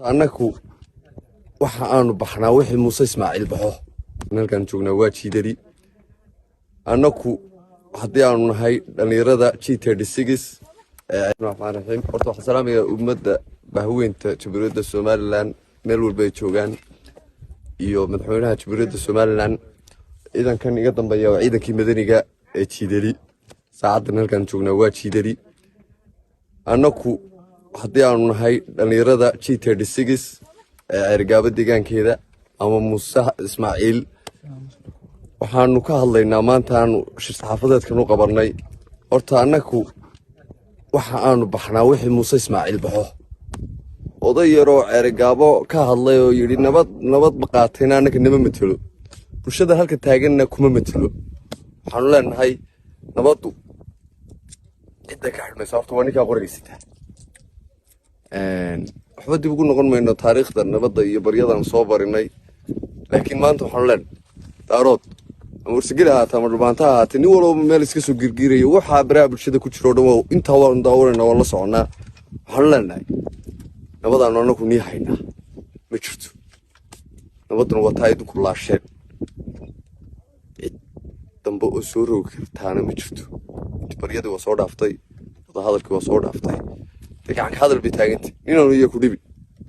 Annaku waxa aanu baxnaa wixii Muuse Ismaaciil baxo. Halkaan joognaa waa Jiidali. Annaku haddii aanu nahay dhallinyarada G 36, raxmaan raxiim, horta waxaan salaamayaa ummadda bahweynta Jamhuuriyadda Somaliland meel walba ay joogaan iyo madaxweynaha Jamhuuriyadda Somaliland. Ciidankan iga dambeeya waa ciidankii madaniga ee Jiidali. Saacaddan halkaan joognaa waa Jiidali. Annaku haddii aanu nahay dhallinyarada G 36 ee Ceerigaabo deegaankeeda ama Muuse Ismaaciil, waxaanu ka hadlaynaa maanta aanu shir saxaafadeedkan u qabanay. Horta annaku waxa aanu baxnaa wixii Muuse Ismaaciil baxo. Oday yaroo Ceerigaabo ka hadlay oo yidhi nabad nabad ma qaatayna, annaka nama matelo, bulshada halka taaganna kuma matelo. Waxaanu leenahay nabaddu cidda ka xidhmaysa horta waa ninkaa qoriga sitaa. Waxba dib ugu noqon mayno taariikhda nabadda iyo baryadan soo barinay, laakiin maanta waxaanu leenahay Daarood ama Warsageli ahaatee ama Dhulbaanta ha ahaatee, nin walba meel iska soo girgiirayo, waxaa baraha bulshada ku jiro o dhan waa intaa, waanu daawanayna, waan la soconaa. Waxaanu leenahay nabadaanu annagu nii haynaa ma jirto. Nabadduna waa taa idinku laasheen, cid dambe oo soo rogi kartaana ma jirto. Inti baryadii waa soo dhaaftay, wadahadalkii waa soo dhaaftay, dee gacanka hadal bay taagantay. Ninaanu iya ku dhibin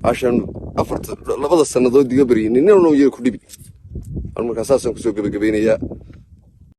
baashaanu afarta labada sannadood iga baryaynin, ninaanu iya ku dhibin. Markaa saasaan kusoo gebagabeynayaa.